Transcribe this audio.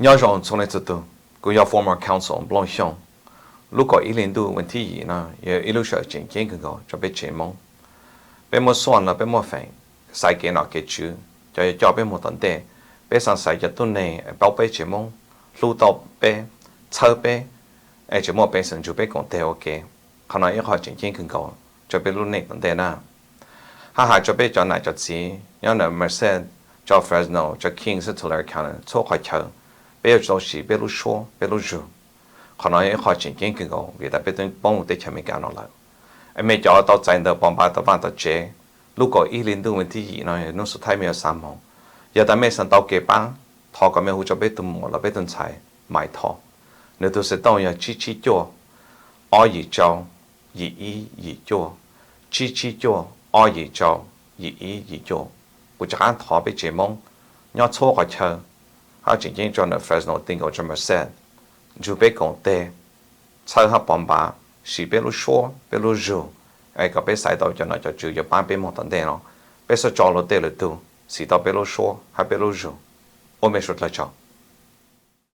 Nyob zoo txhua leej txhua tug, kuv yog former council Nplooj Xyooj. Lub kaum ib hli ntuj vas thib yim no yog ib lub sij hawm tseem ceeb kawg nkaus rau peb tsev Hmoob. Peb muaj xuaj no peb muaj feem xaiv kev nom kev tswv, cov yuav coj peb mus tom ntej. Peb xav xaiv cov tub neeg paub peb tsev Hmoob, hlub tau peb, txhawb peb, es tseem muaj peev xwm nrug peb koom teg ua ke. Qhov no ib qho tseem ceeb kawg nkaus rau peb lub neej tom ntej na. Hab has rau peb cov nam cov txiv nyob ntawm Merced, rau Fresno, rau Kings, Tulare County, txhua qhov chaw, peb yuav tsum tau siv peb lub suab peb lub zug. Qhov no yog ib qho tseem ceeb kawg nkaus vim tas peb twb poob lub teb chaws Amelikas no lawm. Es mej cov tau txais ntawv pov npav tom vaj tom tsev lub kaum ib hli ntuj vas thib yim no yog hnub xub thawj mej yuav xav moog. Yog tas mej xav tau kev pab, thov kom mej hu rau peb tug muam los peb tug ntxhais Maiv Thoj. Nws tug xov tooj yog tsib tsib cuaj, ob yim rau, yim ib yim cuaj, tsib tsib cuaj, ob yim rau, yim ib yim cuaj. Kuv rov qab thov peb tsev Hmoob nyob txhua qhov chaw, hab tseem ceeb rau ntawm Fresno ti nkaus rau Merced, nrug peb koom teg, txhawb hab pov npav, siv peb lub suab peb lub zug, es kom peb xaiv tau cov nom cov tswv yuav pab peb moog tom ntej no. Peb xub tso luag tej lwm tug, siv tau peb lub suab hab peb lub zug. Ua mej suav dlawg tsaug.